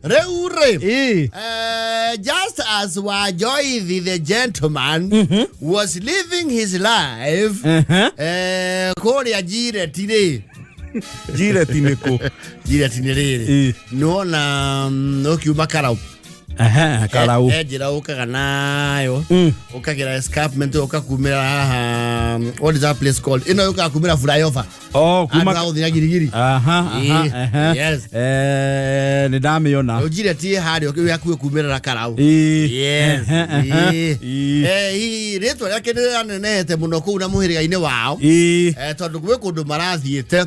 Rĩu rĩ, just as Wajoithi the gentleman was living his life, kũrĩa Jireti rĩ, Jireti nĩ kũ? Jireti nĩ rĩrĩ, nĩwona ũkiuma Karau. Ehe, Karau. He njĩra ũkaga nayo, ũkagera escarpment, ũkakumĩra haha, what is that place called, ĩno yũkaga kumĩra flyover. Oh, kuma Andũ a gũthiĩ na girigiri. Aha, aha, ehe. Yes. Nĩ ndamĩona. Ũnjire ti harĩa wĩ hakuhĩ kumĩrĩra Karau. Yes. Ehe, ehe. Ĩĩ. Hihi rĩtwa rĩake nĩ rĩranenehete mũno kũu na mũhĩrĩga-inĩ wao. Tondũ gwĩ kũndũ marathiĩte,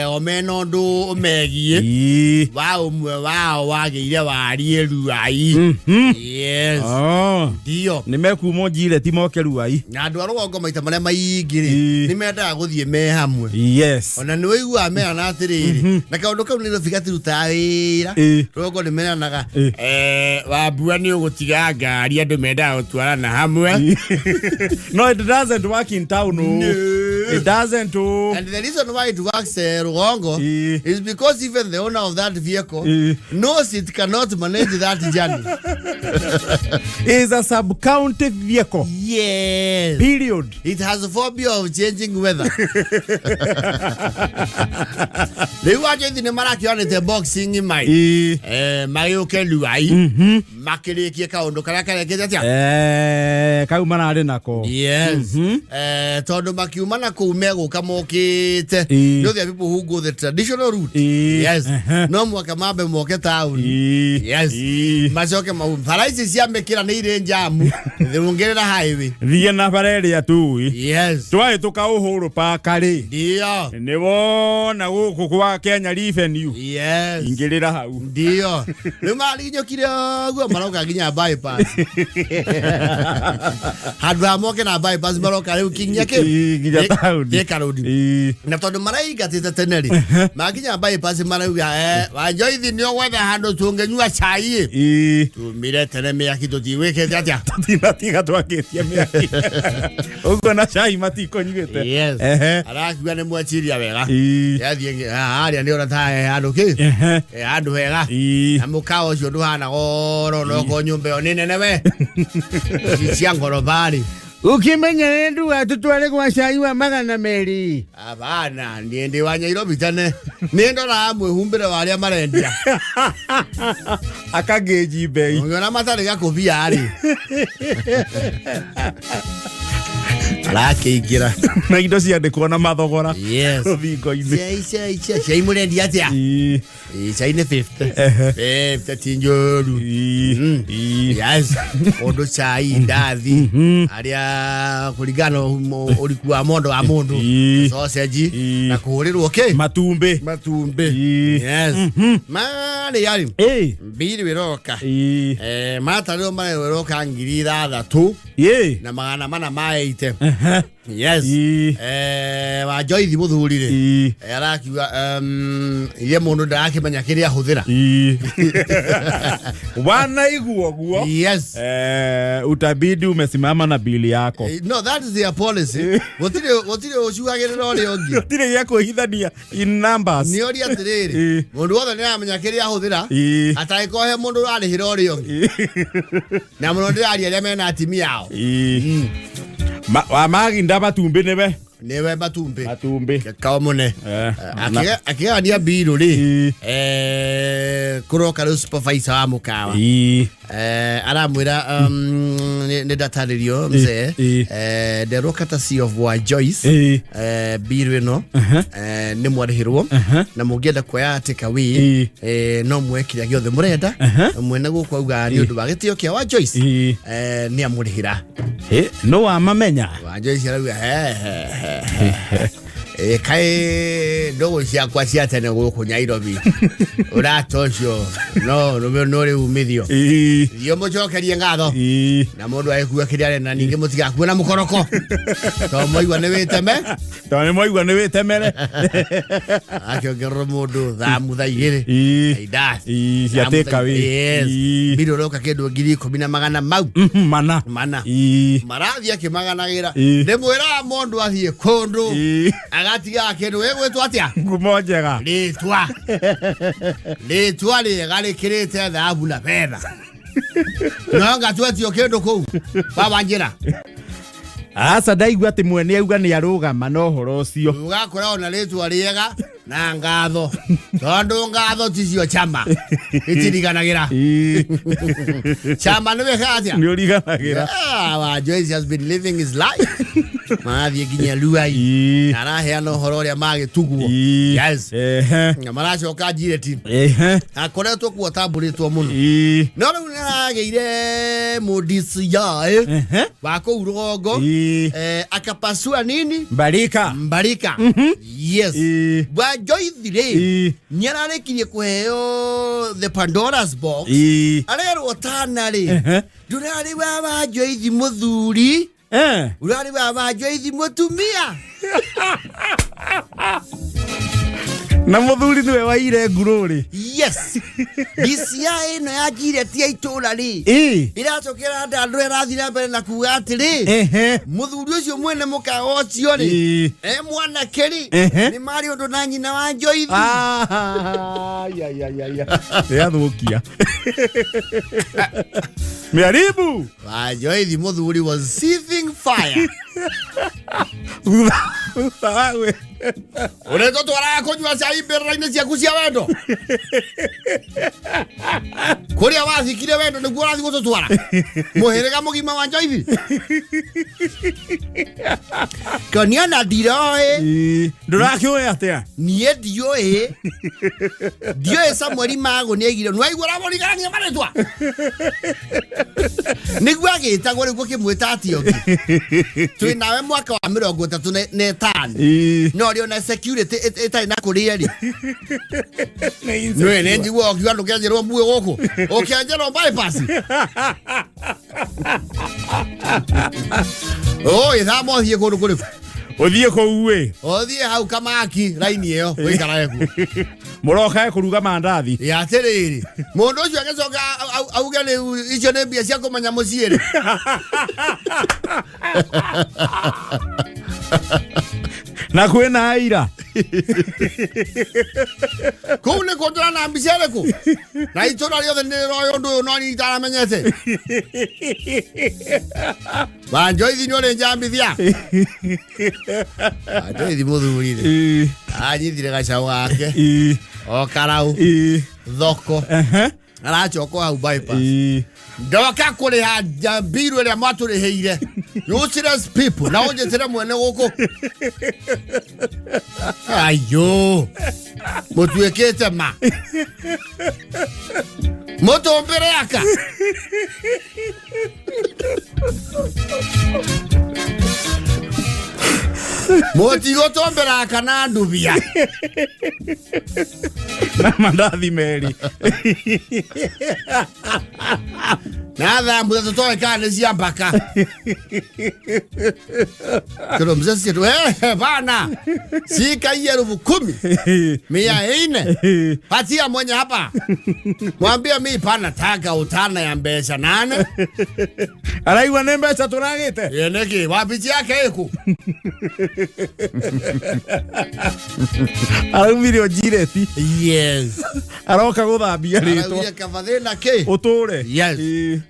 o mena ũndũ ũmegiĩ wa ũmwe wao wagĩire wariĩ Ruai. Yes. Oh. Ndio. Nĩ mekuma Njireti moke Ruai. Na andũ a rũgongo maita marĩa maingĩ rĩ, nĩ mendaga gũthiĩ me hamwe. Ona nĩ ũiguaga merana atĩrĩrĩ, na kaũndũ kau nĩ rũbi gatirutaga wĩra. Rũgongo nĩ meranaga, wambua nĩ ũgũtiga ngari, andũ mendaga gũtwarana hamwe. No, it doesn't work in town. Oh. No. It doesn't. Oh. And the reason why it works Rugongo is because even the owner of that vehicle knows it cannot manage that journey. Is a sub-county vehicle. Yes. Period. It has a phobia of changing weather. Rĩu anjĩthi nĩ marakĩonete boxing mai. Magĩũke Luai, makĩrĩkie kaũndũ karĩa karekĩte atĩa? Kau mararĩ nako. Yes. Tondũ makiuma na kũu megũka mokĩte. You know there are people who go the traditional route. Yes. No mwaka mambe moke town. Yes. Macoke mau bara ici cia mĩkĩra nĩ irĩ njamu. Thirũngĩrĩra highway. Thiĩ na bara ĩrĩa tũĩ. Yes. Twahĩtũka Uhuru Park rĩ. Ndio. Nĩ wona gũkũ kwa Kenya Revenue. Yes. Ingĩrĩra hau. Ndio. Rĩu marinyũkire ũguo maroka nginya bypass. Handũ ha moke na bypass maroka rĩu kinya kĩ? Nginya taũni. Thika Road. Na tondũ maraingatĩte tene rĩ, makinya bypass marauga, Wanjoithi nĩ ũgwetha handũ tũngĩnyua cai ĩ. Tumire tene mĩaki tũtigwĩkĩte atĩa? Tũtinatiga twakĩtie mĩaki. Ũguo na cai matikũnyuĩte. Yes. Arakiuga nĩ mweciria wega. Yathiĩ harĩa nĩ ona ta handũ kĩ? Handũ hega. Na mũkawa ũcio ndũhana goro no ko nyũmba ĩyo nĩ nene we. Ici cia ngoroba-rĩ. Ũkĩmenya nĩ ndũgatũtware gwa cai wa 200. Hapana, niĩ ndĩ wa Nyairobi tene. Nĩ ndoraga mwĩhumbĩre wa arĩa marendia. Akangĩnji mbei. Ũngĩona matarĩ gakũbia rĩ. Arakĩingĩra. Na indo ciandĩkwo na mathogora. Yes. Rũthingo-inĩ. Cai, cai, cai, cai mũrendia atĩa? Cai nĩ 50. 50 ti njũru. Yes. Mũndũ cai ndathi arĩa kũringana na ũriku wa mondo wa mũndũ. Sausage na kũhũrĩrwo kĩ? Matumbĩ. Matumbĩ. Yes. Marĩa rĩ. Mbiri wĩroka. Matarĩrwo marĩa wĩroka 6,480. Yes. Wanjoithi mũthuri rĩ, arakiuga ye mũndũ ndarakĩmenya kĩrĩa ahũthĩra. Wanaigua guo. Yes. Utabidi umesimama na bili yako. No, that is their policy. Gũtirĩ ũcuhagĩrĩra ũrĩa ũngĩ. Gũtirĩ gĩa kwĩhithania in numbers. Nĩ ũria atĩrĩrĩ, mũndũ wothe nĩ aramenya kĩrĩa ahũthĩra, atangĩkorwo he mũndũ ũrarĩhĩra ũrĩa ũngĩ. Na mũno ndĩraria arĩa mena atimia ao. Wa maginda matumbĩ nĩwe. Nĩwe matumbĩ. Matumbĩ. Kao mũne. Akĩgania mbirũ rĩ, kũroka rĩu supervisor wa mũkawa. Aramwĩra, nĩ ndatarĩrio mzee, nderwo courtesy of wa Joyce, mbirũ ĩno, nĩ mwarĩhĩrwo na mũngĩenda kuoya take away, no muoe kĩrĩa gĩothe mũrenda. Mwene gũkũ auga nĩ ũndũ wa gĩtĩo kĩa wa Joyce, nĩ amũrĩhĩra. No wamamenya. Wa Joyce arauga he he he he. Kaĩ ndũgũ ciakwa cia tene gũkũ Nairobi ũrata ũcio no no rĩ umithio thiĩ mũcokerie ngatho na mũndũ agĩkua kĩrĩa arenda, ningĩ mũtigakue na mũkoroko tondũ mwaigua nĩ wĩteme. Tondũ nĩ mwaigua nĩ wĩtemere. Akĩongererwo mũndũ thamu thaa 2 indathi. Cia take away. Yes. Mbirũ ũroka kĩndũ 10,400 mau. Mana. Mana. Marathiĩ akĩmaganagĩra. Ndĩmwĩraga mũndũ athiĩ kũndũ. Gatigaga kĩndũ gĩgwĩtwo atĩa? Ngumo njega. Rĩtwa. Rĩtwa rĩega rĩkĩrĩte thahabu na betha. No ngatwetio kĩndũ kũu. Baba njĩra. Aca ndaigua atĩ mwene auga nĩ arũgama na ũhoro ũcio. Ũgakora ona rĩtwa rĩega na ngatho. Tondũ ngatho ticio chama. Itiriganagĩra. Chama nĩ wĩkaga atĩa? Nĩ ũriganagĩra. Yeah, wa Joyce has been living his life. Marathiĩ nginya Ruai. Na araheana ũhoro ũrĩa magĩtugwo. Yes. Na maracoka Njireti. Akoretwo kuo atambũrĩtwo mũno. No rĩu nĩ aragĩire mũDCI wa kũu rũgongo akapasua nini Mbarika. Mbarika. Yes. Wa Joyce rĩ nĩ ararĩkirie kũheo the Pandora's box. Arerwo tana rĩ ndũrarĩ wa wa Joyce mũthuri ũrarĩ wa wa Joyce mũtumia. Na mũthuri nĩwe waire ngurũ rĩ. Yes. DCI ĩno ya Njireti ya itũra rĩ ĩracokera ndandũ ĩrathiĩ na mbere na kuga atĩrĩ mũthuri ũcio mwene mũkawa ũcio rĩ e mwanake rĩ nĩ marĩ ũndũ na nyina wa Joyce. Nĩathũkia mĩaribu. Wa Joyce mũthuri was seething fire. Thutha wa gwĩ Ũrĩa tũtwaraga kũnyua cai mbĩrĩra-inĩ ciaku cia wendo. Kũrĩa wathikire wendo nĩguo ũrathiĩ gũtũtwara. Mũhĩrĩga mũgima wa Joyce. Konia na ndiroĩ. Ndũrakĩũĩ atĩa? Niĩ ndiũĩ. Ndiũĩ Samueli Magũ nĩ aigire. Nĩwaigua ũramũrigarania marĩtwa? Nĩguo agĩtagwo rĩu gũkĩmwĩta atĩa ũngĩ? Twĩ nawe mwaka wa 35. No rĩ ona security ĩtarĩ na kũrĩa rĩ. Nĩwe nĩ njigua ũkiuga ndũkĩanjĩrwo mbuĩ gũkũ. Ũkĩanjĩrwo bypass. Oi, thamba ũthiĩ kũndũ kũrĩkũ? Ũthiĩ kũu ĩ. Ũthiĩ hau kamaki raini ĩyo ũikarage kuo. Mũrokae kũruga mandathi. Ya atĩrĩrĩ, mũndũ ũcio agĩcoka auge rĩu icio nĩ mbia cia kũmenya mũciĩ rĩ. Na kwĩna aira. Kũu nĩ kũndũra na mbica ĩrĩkũ? Na itũra rĩothe nĩ rĩroĩ ũndũ ũyũ no niĩ itaramenyete. Wanjoithi nĩ ũrĩ njambithia. Wanjoithi mũthuri rĩ. Anyitire gacaũ gake. O karau. Thoko. Aracoka hau bypass. Ndoka kũrĩha mbiru ĩrĩa mwatũrĩhĩire. Useless people. Na ũnjĩtĩre mwene gũkũ. Ayo. Mũtuĩkĩte ma. Mũtũmbĩre aka. Mũtigũtũmbĩra aka na ndubia. Na mandathi merĩ. Na thambutha tũtoĩ kana nĩ cia mbaka. Kĩro mzee sisi bana. Sika hii 10,000. 400. Patia mwenye hapa. Mwambie mi pana taka utana ya mbeca 8. Araigua nĩ mbeca tũragĩte. Ye nĩkĩ wabici yake ĩkũ? Araumire Njireti. Yes. Aroka gũthambia rĩtwa. Araugire kaba thĩna kĩ? Ũtũre. Yes.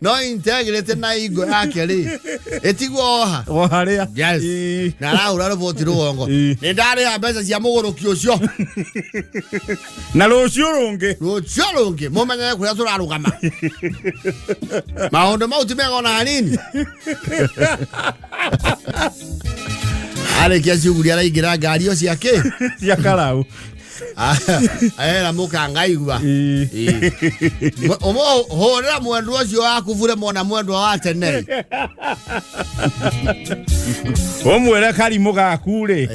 No integrity na ingo yake rĩ. Ĩtigwo oha. O harĩa. Yes. Na arahũra rũboti rũgongo. Nĩ ndarĩha mbeca cia mũgũrũki ũcio. Na rũciũ rũngĩ. Rũciũ rũngĩ mũmenyere kũrĩa tũrarũgama. Maũndũ mau ti mega ona hanini. Arĩkia cuguri araingĩra ngari ĩyo cia kĩ? Cia karau. Era mũkangaigua. Hũrĩra mwendwa ũcio waku bure mona mwendwa wa tene. Ũmwĩre karimũ gaku rĩ.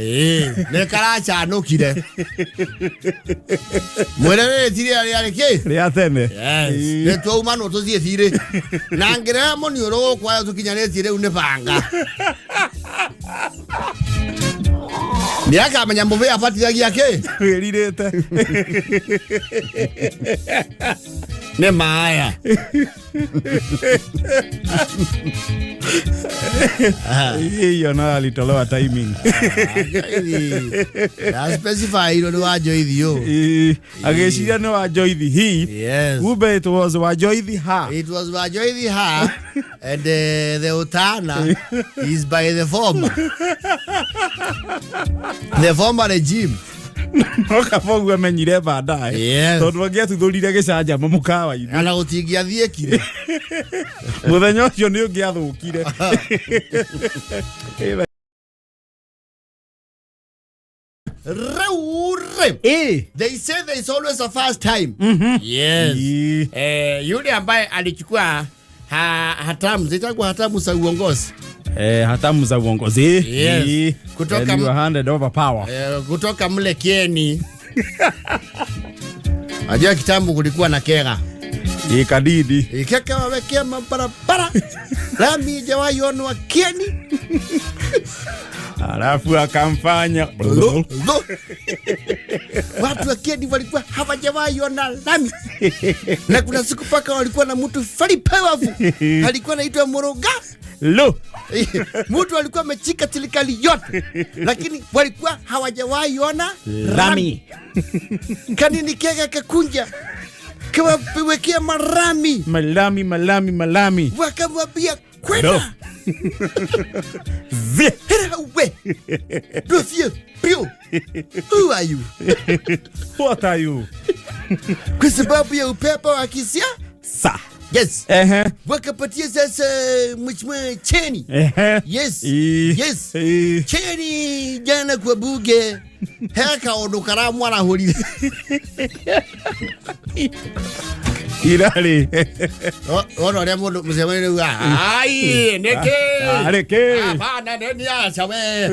Nĩ karacanũkire. Mwĩre rĩrĩ ti rĩrĩa rĩarĩ kĩ? Rĩa tene. Nĩ twaumanwo tũthiĩ thirĩ. Na ngĩrehe mũniũrũ gũkũ aya tũkinyanĩtie rĩu nĩ banga. Nĩakamenya mũbĩa abatithagia kĩ? Wĩrirĩte. Nĩ maaya. Hiyo nayo alitolewa timing. Specify nĩ wa Njoithi ũ. Agĩciria nĩ wa Njoithi he. Yes. Kumbe it was wa Njoithi ha. It was Wanjoithi ha and the Utana is by the former. The former regime. No kaba ũguo amenyire baadaye. Yes. Tondũ angĩatuthũrire gĩcanjama mũkawa-inĩ. Ana gũtingĩathiĩkire. Mũthenya ũcio nĩ ũngĩathũkire. Rĩu rĩ. Eh. They say there is always a first time. Yes. Ii. Yule ambaye alichukua hatamu zitakuwa hatamu za uongozi. Hatamu za uongozi. Yes. Kutoka And you are handed over power. Kutoka mle Kieni. Najua kitambo kulikuwa na kega. Ikadidi. Ikeka wawekea mabarabara. Lami ijawahi onwa Kieni. Alafu akamfanya. Lo, lo. Watu wa Kieni walikuwa hawajawahi ona lami. Na kuna siku paka walikuwa na mtu very powerful. Alikuwa anaitwa Moroga. Lo. Mtu alikuwa amechika serikali yote, lakini walikuwa hawajawahi ona Lami. Kanini kega kakunja kawawekea marami. Malami, malami, malami. Wakamwambia kwenda. Zi. Hera we. Dossier pio. Who are you? What are you? Kwa sababu ya upepo wa kisia? Sa. Yes. Ehe. Wakapatia sasa mheshimiwa Cheni. Ehe. Yes. Ii. Yes. Ii. Cheni jana kwa bunge he kaũndũ karamwarahũrire. Irarĩ. Wona ũrĩa mũndũ mũcemanio uga ai nĩkĩ Arĩ kĩ? Hapana, nĩ aca we.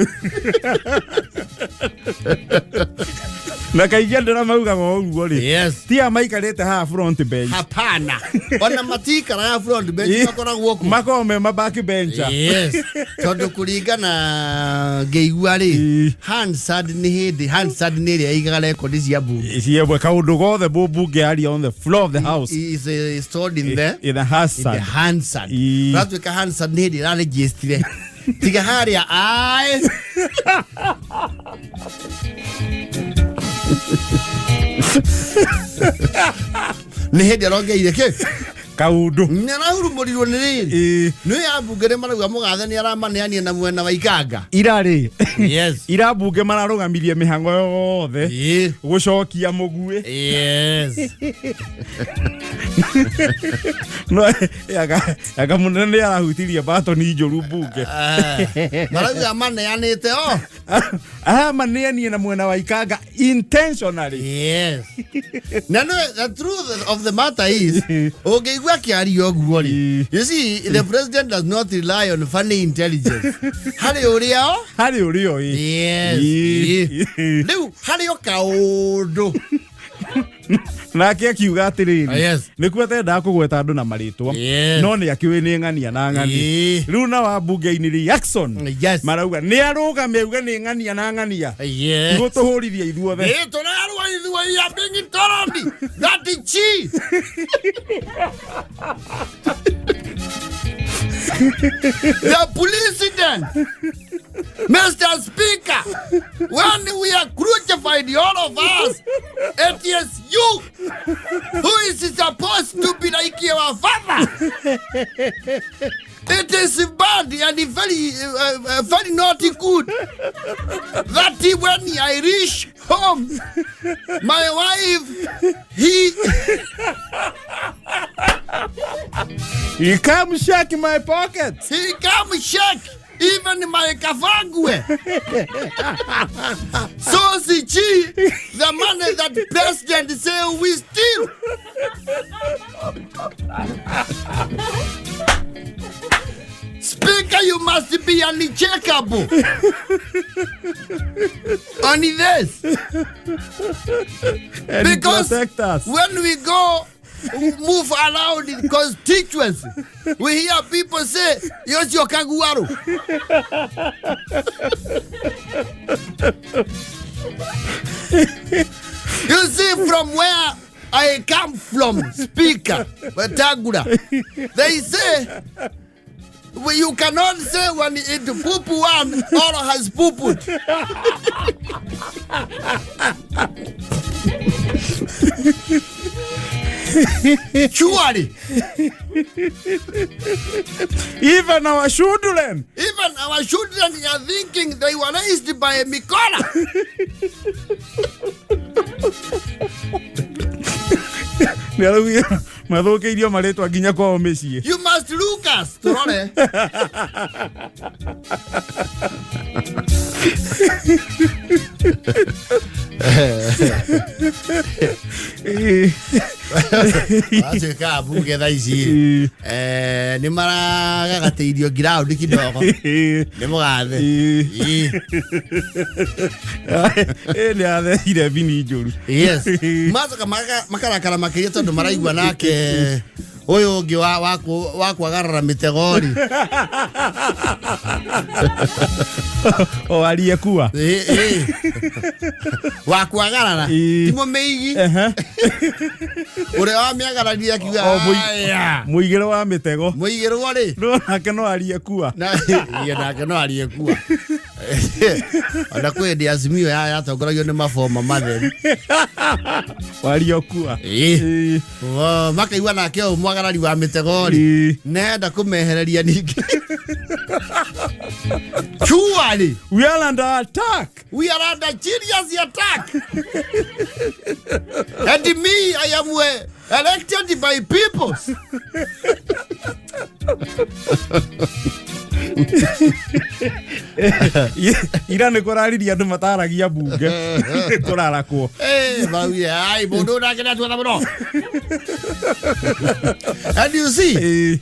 Na kaingĩ andũ arĩa maugaga ũguo rĩ. Yes. Ti a maikarĩte haha front bench. Hapana, ona matikaraga front bench, makoragwo kũ? Makoragwo me ma back bencher. Yes, tondũ kũringana ngĩigua rĩ, Ii. Hansard nĩ hĩndĩ Hansard nĩ ĩrĩa ĩigaga rekondi cia mbunge. Ciemwe kaũndũ gothe mũmbunge aria on the floor of the house. Is stored in the In the in the Hansard. Hansard. Ii. Ratuĩka Hansard nĩ hĩndĩ ĩrarejistire tiga harĩa ai nĩ hĩndĩ arongeire kĩ Kaũndũ. nĩ arahurumũrirwo nĩ rĩrĩ. Ii. Nĩ ambunge nĩ marauga mũgathe nĩ aramaneanire na mwena wa ikanga. Ira rĩ. Yes. Ira mbunge mararũgamirie mĩhang'o yothe. Ii. Gũcokia mũguĩ. Yes. No anga mũnene nĩ arahutirie batoni njũru mbunge. Marauga maneanĩte o. Aramaneanie na mwena wa ikanga intentionally. Yes. Na no, the truth of the matter is, ũngĩigua akĩaria ũguo rĩ, you see, the president does not rely on funny intelligence. Harĩ ũrĩa o? Harĩ ũrĩa ũĩ. Yes. Ii. Rĩu harĩ o kaũndũ. Nake akiuga atĩrĩrĩ. Yes. Nĩkuo atendaga kũgweta andũ na marĩtwa. Yes. No nĩ akĩũĩ nĩ ng'ania na ng'ania. Ii. Rĩu na wambunge-inĩ reaction. Yes. Marauga nĩ arũgame auge nĩ ng'ania na ng'ania. Yes. Tigũtũhũrithia ithuothe. Ĩ, tũrarũa ithuĩ, you are being intolerant. That is cheese. The president, Mr. Speaker, when we are crucified, all of us, it is you who is supposed to be like your father. It is bad and very, very not good that when I reach home, my wife, he... He come shake my pocket. He come shake even my kafagwe. So see, the money that president say we steal. Speaker, you must be uncheckable. Only this. And Because protect us. When we go move around in constituency, we hear people say, Yoshio Kaguaru. You see from where I come from, Speaker Wetangula, they say well, you cannot say when it poop one all has pooped. Surely, Even our children. Even our children are thinking they were raised by a Mikola. Nĩ araugire mathũkĩirio marĩtwa nginya kwao mĩciĩ. You must look us turore. Watuĩka ambunge thaa ici nĩ maragagatĩirio ngiraũndi kidogo nĩ mũgathe. Ĩĩ. Ĩ nĩ atheire bini njũru. Yes, macoka makarakara makĩria tondũ maraigua nake ũyũ ũngĩ wa kwagarara mĩtego rĩ. O aliyekuwa. Ĩ, ĩ. Wa kwagarara ti mũmĩigi ũrĩa wamĩagararire akiuga O, "Aya." Mũigĩre wa mĩtego. Mũigĩrwo rĩ. No nake no aliyekuwa. Na iye nake no aliyekuwa ona kwĩ hĩndĩ Azimio yatongoragio nĩ maboma matheru. Waliokuwa. Ĩ. Makaigua nake ũyũ mwagarari wa mĩtego rĩ nenda kũmehereria ningĩ. Surely We are under attack. We are under serious attack, and me, I am elected by people. Ira nĩ kũraririe andũ mataragia mbunge nĩ kũrarakwo. Eh, maraugire ai mũndũ ũyũ nake nĩatuona mũno, and you see,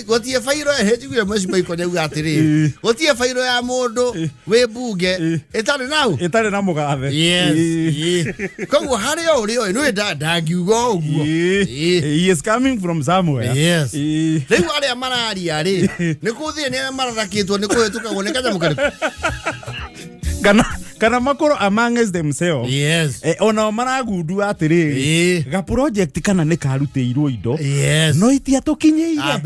gũtirĩ bairo hĩnjiguire mũciĩ ikonya uga atĩrĩrĩ, gũtirĩ bairo ya mũndũ wĩ mbunge ĩtarĩ nau ĩtarĩ na mũgathe. Yes. Koguo harĩ o ũrĩa ũyũ nĩ ndangiuga ũguo. He is coming from somewhere. Yes. Rĩu arĩa mararia rĩ nĩ kũthĩĩ nĩ arĩa mararakĩtwo nĩ kũhĩtũkagwo nĩ kanyamũ karĩkũ. Kana makorwo amongst themselves. Onao maragundua atĩrĩrĩ, ga project kana nĩ karutĩirwo indo no itiatũkinyĩire.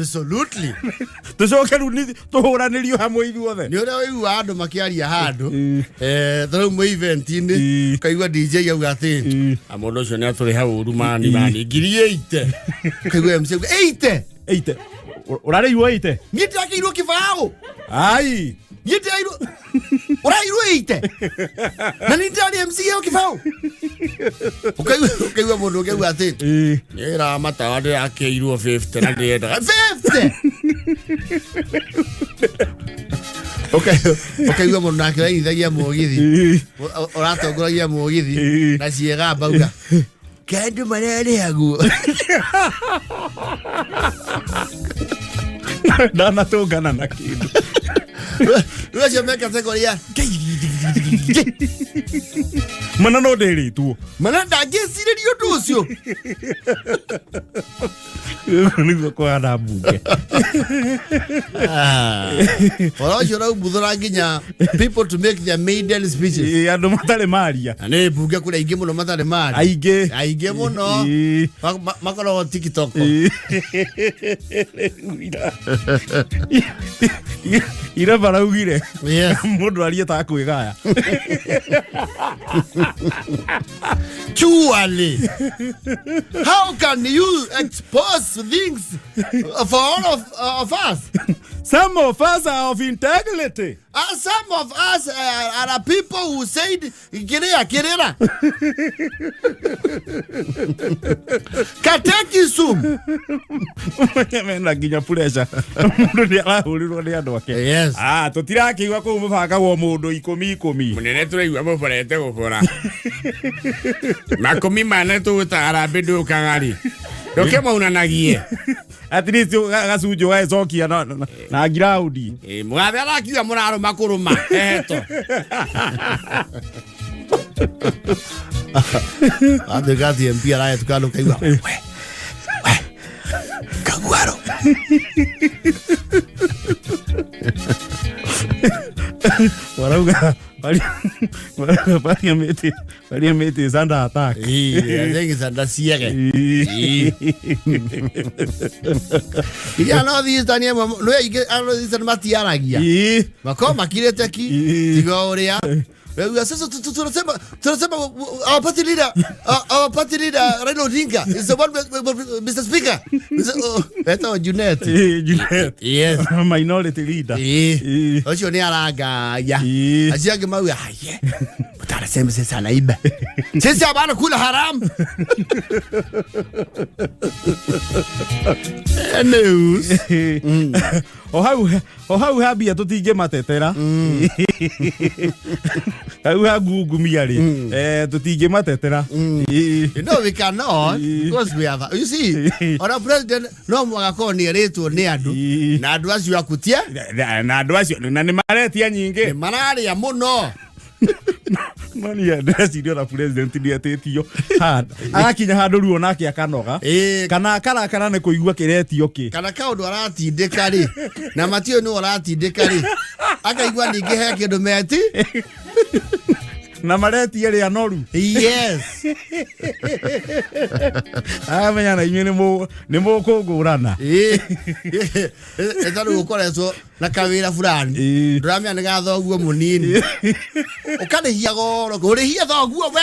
Tũcoke rĩu tũhũranĩrio hamwe ithuothe. Nĩ ũrĩa ũiguaga andũ makĩaria handũ, ta rĩu mwĩ event-inĩ, ũkaigua DJ auga atĩ "Ah, mũndũ ũcio nĩ atũrĩha ũru mani mani 80,000." Ũkaigua MC auga 80. 80 ũrarĩirwo 80. Niĩ ndĩrakĩirwo kĩbaũ. Ai. Niĩ ndĩrairwo, ũrairwo 80 na nĩ ndĩrarĩ MC ĩyo kĩbaũ. Ũkaigua mũndũ ũngĩ auga atĩ nĩ matawa ndĩrakĩirwo 50 na ndĩrendaga 50. Ũkaigua mũndũ nake ũrainithagia mũgithi, ũratongoragia mũgithi na ciĩgamba uga kaĩ andũ mararĩhagwo. Ndanatũngana na kĩndũ. Rĩu acio me category ya mana no ndĩrĩtwo. Mana ndangĩcirĩria ũndũ ũcio. Nĩguo kũhana mbunge. Ũhoro ũcio ũraumbuthũra nginya people to make their maiden speeches. Andũ matarĩ maria. Na nĩ mbunge kũrĩ aingĩ mũno matarĩ mari. Aingĩ. Aingĩ mũno. Makoragwo TikTok. Ira baraugire mũndũ arie ta kwĩgaya. Surely, how can you expose things for all of us? Some of us are of integrity. Some of us are people who said kiria kirira catechism. Mena nginya pressure mũndũ nĩ arahũrirwo nĩ andũ ake. Ah, tũtirakĩigua kũu mũbangagwo mũndũ ikũmi ikũmi. Munene tũraigua mũborete gũbora 40 tũgũta harambĩ ndũkaga rĩ ndũke maunanagie. At least gacunjĩ ũgagĩcokia na ngiraundi. Ĩ, mũgathe arakiuga mũrarũma kũrũma eheto. Atuĩka atĩ MP arahĩtũka andũ kaigua we we kaguaro. Warauga Parliament parliament is under attack. Ĩĩ, I think it's under siege. Ĩĩ. Iria North Eastern ĩmwe nĩ aingĩ a North Eastern matiaragia. Makoragwo makirĩte ki tiga ũrĩa. Rĩu sasa tunasema our party leader, our party leader Raila Odinga is the one Mr. Speaker. Mr. Oh, etagwo Junet. Junet. Yes. Minority leader. Ĩĩ. Ũcio nĩ arangaria. Acio angĩ mauga haye. Mtarasema sisi anaiba. Sisi habana kula haram. News. O hau hambia tũtingĩmatetera hau ha ngungumia rĩ, tũtingĩmatetera. You know we cannot because we have, you see, ona president no mwaka korwo nĩ erĩtwo nĩ andũ na andũ acio akutie. Na andũ acio na nĩ maretia nyingĩ. Nĩ mararĩa mũno. Mani ndĩreciria ona president nĩ etĩtio agakinya handũ ruo nake akanoga kana akarakara nĩ kũigua kĩretio kĩ. Kana kaũndũ aratindĩka rĩ na matiũĩ nĩ ũratindĩka rĩ, akaigua ningĩ he kĩndũ meti. Na maretia rĩa noru. Akamenya na inyuĩ nĩ mũkũngũrana. Ĩtarĩ ũkoretwo na kawĩra fulani, ndũramenya nĩ ga thoguo mũnini ũkarĩhia goro ũrĩhie thoguo we.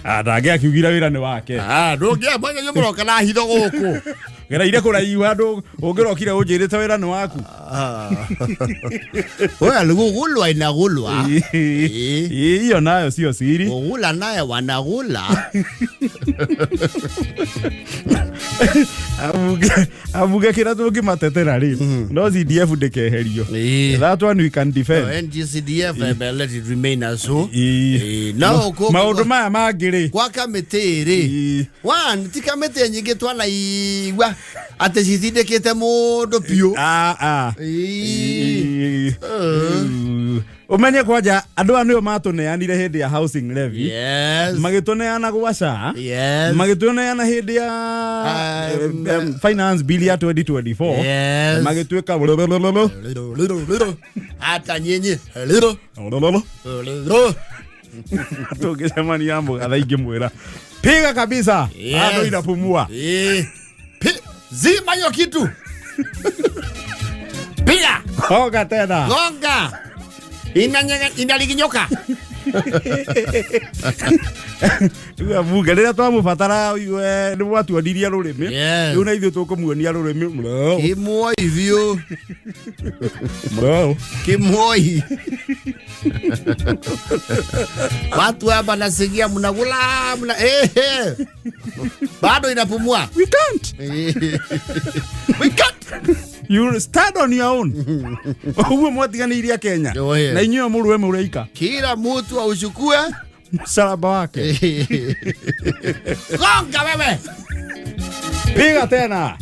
Ndangĩ akiugire wĩra nĩ wake. Ndũngĩamenya inyuĩ mũroka na hitho gũkũ. Gereire kũraihu handũ ũngĩrokire ũnjĩrĩte wĩra nĩ waku. Wewe gũgũlwa inagulwa. Hiyo nayo sio siri. Gũgula naye wanagula. Abuge kĩrĩa tũngĩmatetera rĩ no CDF ndĩkeherio. That one we can defend. No, NGCDF, let it remain as so. No, Maũndũ maya mangĩ rĩ gwa kamĩtĩ rĩ, one ti kamĩtĩ nyingĩ twanaigua atĩ citindĩkĩte mũndũ biũ. Ah, ah. Ũmenye kwanja andũ aya nĩo matũneanire hĩndĩ ya housing levy, magĩtũneana gwa SHA, magĩtũneana hĩndĩ ya finance bill ya 2024, magĩtuĩka Hata nyinyi. Tũngĩcemania mũgatha ingĩmwĩra piga kabisa handũ inapumua. Zima hiyo kitu, piga. Gonga tena. Gonga inaliginyoka. Rĩu ambunge rĩrĩa twamũbatara nĩ mwatuonirie rũrĩmĩ. Rĩu na ithuĩ tũkũmuonia rũrĩmĩ. Kimwoi biũ. Mroo. Kimwoi. Watu hapa nasikia mnakula mna eh, bado inapumua. We can't. We can't. You stand on your own. Ũguo mwatiganĩirie Kenya Oh, yeah. na inyuĩ mũrũe mũreika. Kila mtu auchukue msalaba wake. Gonga wewe. Piga tena.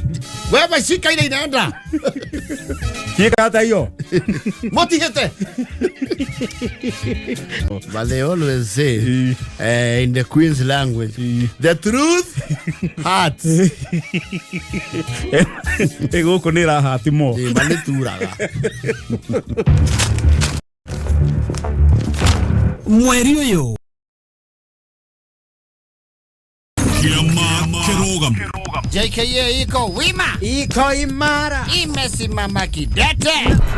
Wewe shika ile inaenda. Shika hata hiyo. Motivate. But they always say in the Queen's language, the truth hurts. Gũkũ nĩ ĩrahati mo. Ĩ, ma nĩ turaga. Mweri ũyũ. Kĩama kĩrũgamo. JKA iko wima. Iko imara. Imesimama kidete.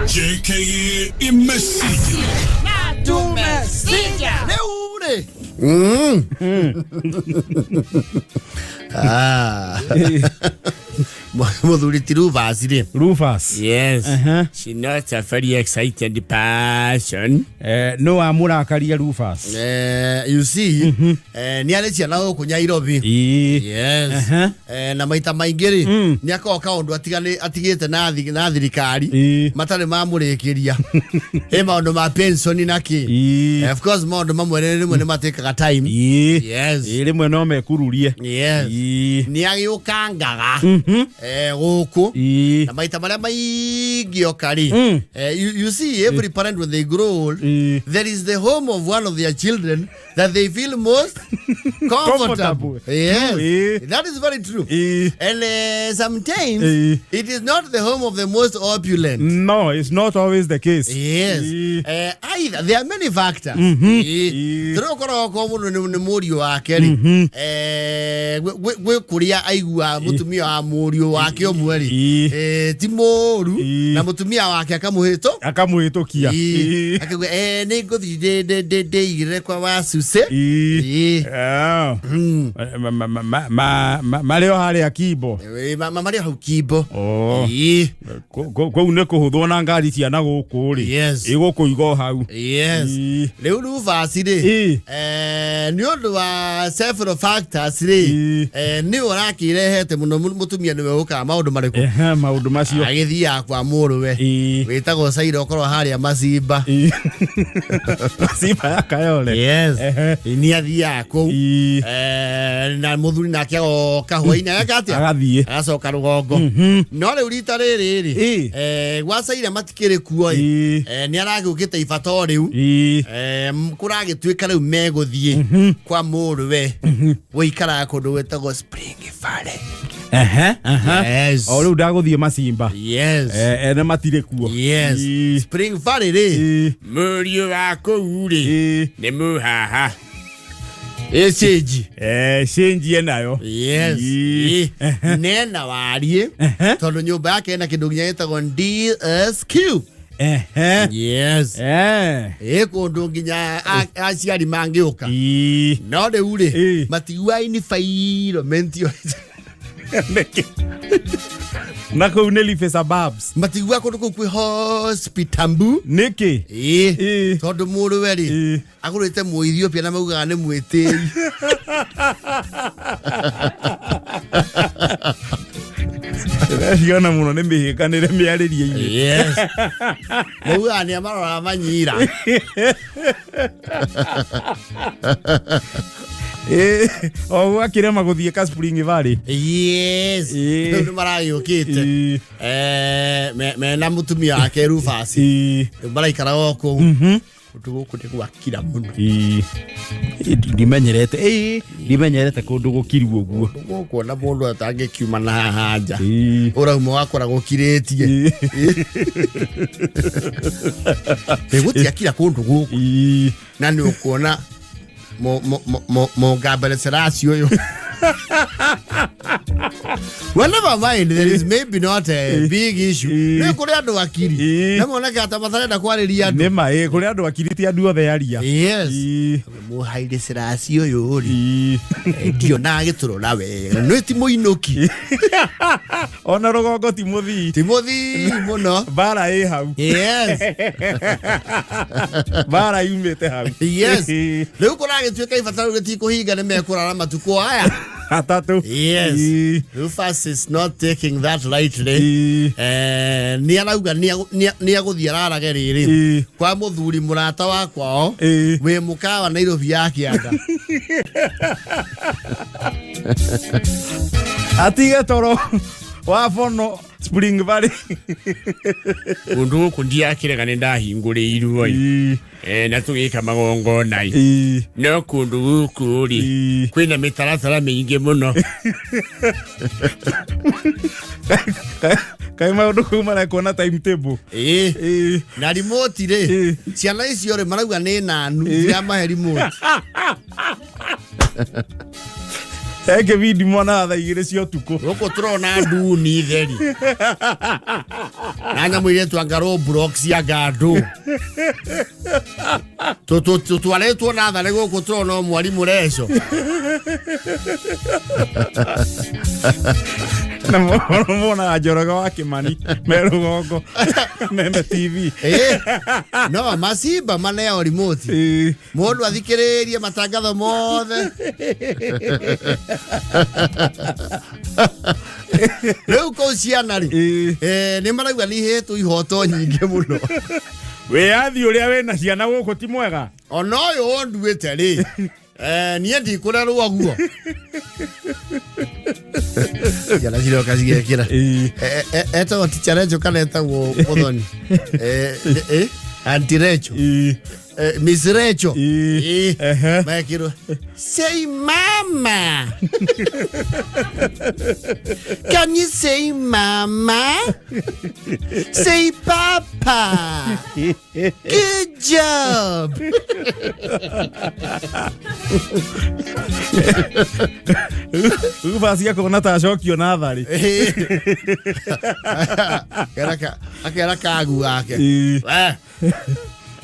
JKA imesija. Tumesija. Leo ule. Ah. Muthuri ti Rufus rĩ. Rufus. Yes. Uh-huh. She not a very excited person. No amũrakaria Rufus. You see, nĩ arĩ ciana gũkũ Nyairobi. Yes. Na maita maingĩ rĩ, nĩ akoragwo kaũndũ atigĩte na thirikari matarĩ mamũrĩkĩria ĩ maũndũ ma pension na kĩ. Of course maũndũ mamwe rĩmwe nĩ matĩkaga time. Yes. Rĩmwe no mekururie. Yes. Nĩ agĩũkangaga gũkũ na maita marĩa maingĩ oka rĩ, you see, every parent, when they grow old, there is the home of one of their children that they feel most comfortable. Comfortable. Yes. That is very true. And sometimes it is not the home of the most opulent. No, it's not always the case. Yes. Either there are many factors. Tũrĩ ũkorwo mũndũ nĩ mũriũ wake rĩ, gwĩ kũrĩa aigua mũtumia wa mũriũ wake ũmwe rĩ, ti mũru, na mũtumia wake akamũhĩtũ Akamũhĩtũkia. Akauga, nĩ ngũthiĩ ndĩigĩrĩre kwa wasuce. Ah. Marĩ o harĩa Kimbo. Marĩ o hau Kimbo. Oh. Kũu nĩ kũhũthwo na ngari cia na gũkũ rĩ. Ĩgũkũiga o hau. Yes. Rĩu Rufus rĩ, nĩ ũndũ wa several factors rĩ, nĩ ũrakĩrehete mũno, mũtumia nĩwe ũkaga maũndũ marĩkũ? Ehe, maũndũ macio. Agĩthiaga kwa mũrũwe wĩtagwo Caira, ũkorwo harĩa Macimba. Simba ya Kayole. Yes. Nĩ athiaga kũu. Na mũthuri nake agoka hwainĩ, ageka atĩa? Agathiĩ. Agacoka rũgongo. No rĩu rita rĩrĩ rĩ, gwa Caira matikĩrĩ kuo ĩ. Nĩ aragĩũkĩte ibata o rĩu. Kũragĩtuĩka rĩu megũthiĩ kwa mũrũwe gũikaraga kũndũ gwĩtagwo Spring Valley. Ehe, ehe. Yes. O rĩu ndagũthiĩ Macimba. Yes. Ene matirĩ kuo. Yes. Spring Valley rĩ, Mũriũ wa kũu rĩ, nĩ mũhaha. Ĩcĩnji. Cenjie nayo. Yes. Nena wariĩ, tondũ nyũmba yake ĩna kĩndũ nginya gĩtagwo DSQ. Yes. Ĩ kũndũ nginya aciari mangĩũka. No rĩu rĩ, matigua environment ĩyo. Nĩkĩ? Na kũu nĩ Leafy Suburbs. Matigua kũndũ kũu kwĩ hospitambu. Nĩkĩ? Ĩ, tondũ mũrũwe rĩ, agũrĩte Mũethiopia na maugaga nĩ mwĩtĩi. Ndĩreciona mũno nĩ mĩhĩnganĩre mĩarĩrie-inĩ. Yes, maugaga nĩ amarora manyira. O gwakĩrema gũthiĩ ka Spring Valley. Yes. Rĩu nĩ maragĩũkĩte. Mena mũtumia wake Rufus. Rĩu maraikara o kũu. Kũndũ gũkũ nĩ gwakira mũno. Ndimenyerete, ndimenyerete kũndũ gũkiru ũguo. Gũkũ ona mũndũ atangĩkiuma na haha nja, ũrauma wakora gũkirĩtie. Ĩ, gũtiakira kũndũ gũkũ. Na nĩ ũkuona Mũgambere Serasi ũyũ. Well, never mind, there is maybe not a big issue. Nĩ kũrĩ andũ akiri. Na moneka ta matarenda kwarĩria andũ. Nĩ ma, kũrĩ andũ akiri, ti andũ othe aria. Yes. Mũhaire Serasi ũyũ rĩ, ndionaga gĩtũrora wega. Nĩ ti mũinũki. Ona rũgongo ti mũthii. Ti mũthii mũno. Mbara ĩ hau. Yes. Mbara yumĩte hau. Yes. Rĩu kũragĩtuĩka ibataro rĩtikũhinga, nĩ mekũrara matukũ aya 3. Yes. Rufus is not taking that lightly. Nĩ arauga nĩ agũthiĩ ararage rĩrĩ kwa mũthuri mũrata wa kwao wĩ mũkawa Nairobi ya kĩanda. Atige toro wa bono Spring Valley. Kũndũ gũkũ ndiakĩrega, nĩ ndahingũrĩirwo ĩ. Na tũgĩka magongona ĩ. No kũndũ gũkũ rĩ, kwĩna mĩtaratara mĩingĩ mũno. Kaĩ maũndũ kũu marekwo na timetable? Ĩĩ. Na remote rĩ, ciana icio rĩ, marauga nĩ nanu ciramahe remote. He kĩbindi mwana wa thaa 2 cia ũtukũ. Gũkũ tũrona nduni theri na nyamũ iretwo anga Roblox, anga andũ tũtwarĩtwo natharĩ. Gũkũ tũrona o mwarimũ reco. Na monaga Njoroge wa Kĩmani me rũgongo meme TV. Ĩĩ. No macimba maneo remote, mũndũ athikĩrĩrie matangatho mothe. Rĩu kũu ciana rĩ, nĩ marauga nĩ ihetwo ihoto nyingĩ mũno. Wĩyathi ũrĩa wĩna ciana gũkũ ti mwega. Ona ũyũ ũnduĩte rĩ, Eh, niĩ ndikũrerwo guo ciana ciroka cigekĩra Ĩĩ. Etagwo ticha Recho kana etagwo Muthoni? Eh, eh, Aunty Recho. Ĩĩ. Eh, Miss Recho. Ĩĩ. Ĩĩ. Ehe. Mekĩrwo say mama, can you say mama, say papa, good job. Rufus akona ta acokio natharĩ. Akera kagu gake. Ĩĩ. Eh,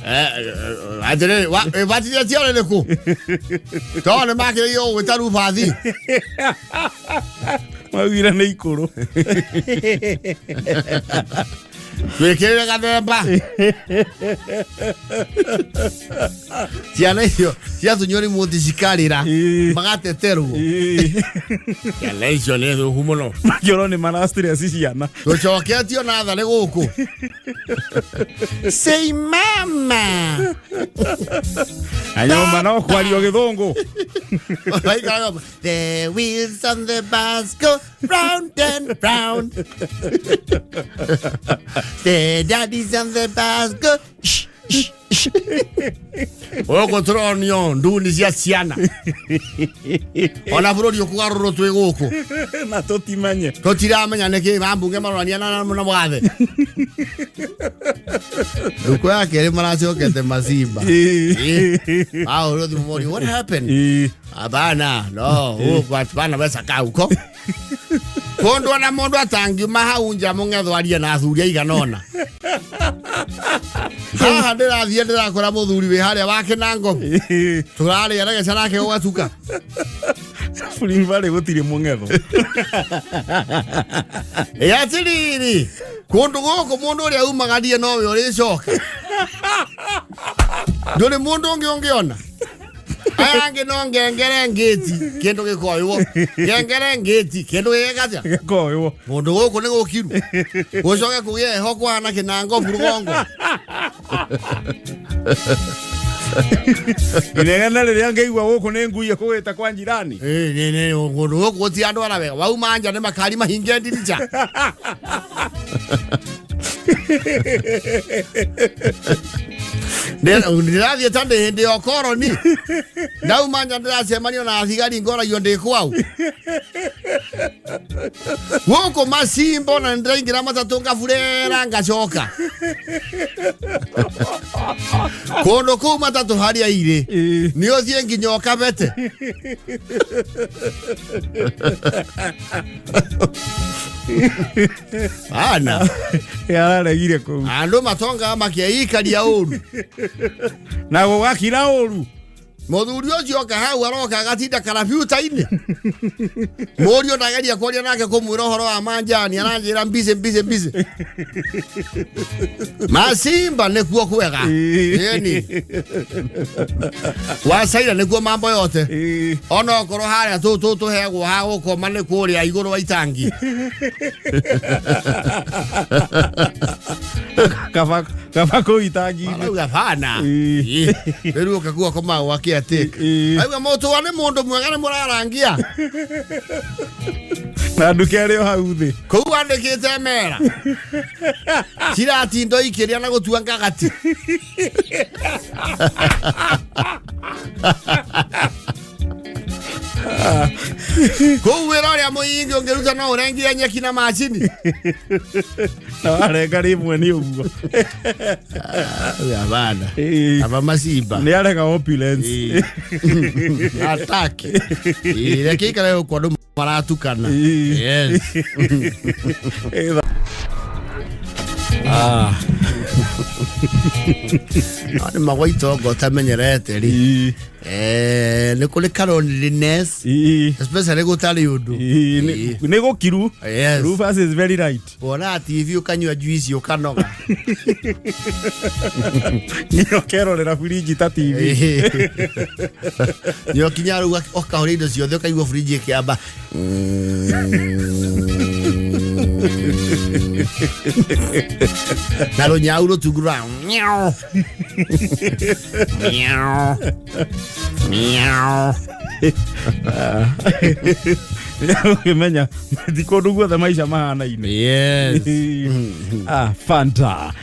eh, atĩrĩrĩ, batithia ciore nĩkũ tondũ nĩ makĩrĩirio gũgwĩta rubathi. Maugire nĩ ikũrũ. Twĩkĩrĩre gathemba ciana icio ciatunywo remote cikarĩra. Ĩĩ. Magateterwo. Ĩĩ. Ciana icio nĩ thũku mũno. Makĩorwo nĩ mara stress ciana. Tũcoketio natharĩ gũkũ say mama. Na nyũmba no kwario gĩthũngũ. Maikaraga, the wheels on the bus go round and round. The daddies on the bus go shh, shh, shh. Gũkũ tũronio nduni cia ciana Ona bũrũri ũkũgarũrwo twĩ gũkũ. Na tũtimenye. Tũtiramenya nĩkĩ mambunge marorania na mwathe ndukũ ya kerĩ maracokete macimba. Ĩĩ. Ahũrwo thimũ morio what happened. Ĩĩ. Hapana, no huko hapana wesa kaa huko kundu ona mundu atangiuma hau nja mung'etho arie na athuri aigana ona haha ndirathiĩ ndirakora muthuri wĩ harĩa wa kĩnango. Ĩĩ. Tũrarĩa regeca nake gũgatuka. Spring Valley gũtirĩ mũng'etho. Ĩ atĩrĩrĩ, kũndũ gũkũ mũndũ ũrĩa umagarie nowe ũrĩcoka, ndũrĩ mũndũ ũngĩ ũngĩona aya angĩ no ngengere ngĩti kĩndũ gĩkoywo, ngengere ngĩti kĩndũ gĩgĩkatia. Gĩkoywo. Kũndũ gũkũ nĩ gũkiru gũcoke kũgĩe heho kũhana kĩnango rũgongo. Inegene rĩrĩa ngĩigua gũkũ nĩ ngui ĩkũgĩte kwa njirani. Ĩ, nĩ kũndũ gũkũ gũtirĩ andũ ara wega, wauma nja nĩ makari mahinge ndirica. Ndĩrathiĩ ta ndĩ hĩndĩ ya ũkoroni, ndauma nja ndĩracemanio na thigari ngoragio ndĩ kwau gũkũ macimbo na ndĩraingĩra matatũ ngaburera ngacoka kũndũ kũu matatũ harĩa irĩ. Ĩĩ. Nĩ ũthiĩ nginya ũkabete. Ana Yararegire kũu. Andũ matongaga makĩikaria ũru. Na gũgakira ũru. Mũthuri ũcio oka hau aroka agatinda karabiuta-inĩ, mũriũ ndageria kwaria nake kũmwĩra ũhoro wa manjani aranjĩra mbicĩ mbicĩ mbicĩ macimba nĩkuo kwega. Ĩĩ. Ĩni wacaira nĩkuo mambo yote. Ĩĩ. Ona okorwo harĩa tũheagwo ha gũkoma nĩ kũrĩa igũrũ wa itangi. Kaba kũu itangi-inĩ. Marauga bana. Ĩĩ. Rĩu ũkakua koma gwake atĩka. Ĩĩ. Auga mũtũa nĩ mũndũ mwega nĩ mũrarangia. Na nduka ĩrĩ o hau thĩ. Kũu andĩkĩte mera ciratindo ikĩrĩa na gũtua ngagati. Kũu wĩra ũrĩa mũingĩ ũngĩruta no ũrengire nyeki na macini. Na warenga rĩmwe nĩ ũguo. Bana. Ĩĩ. Aba macimba. Nĩ arega opulence. Ataki reke ikare gũkũ andũ maratukana. Ĩĩ. Yes. Ĩĩ. No nĩ magwa itonga ũtamenyerete rĩ. Ĩĩ. Eh, nĩ kũrĩ ka loneliness. Ĩĩ. Especially gũtarĩ ũndũ. Ĩĩ, nĩ gũkiru. Yes. Rufus is very right. Wona TV ũkanyua juice ũkanoga. Nginya ũkerorera birinji ta TV. Nĩ ũkinya rĩu ũkahũra indo ciothe ũkaigua fridge ĩkĩamba. Na rũnyau rũtungu rwa miau. Miau. Miau. Ũkĩmenya ti kũndũ guothe maica mahanaine. Yes. Ah, Fanta.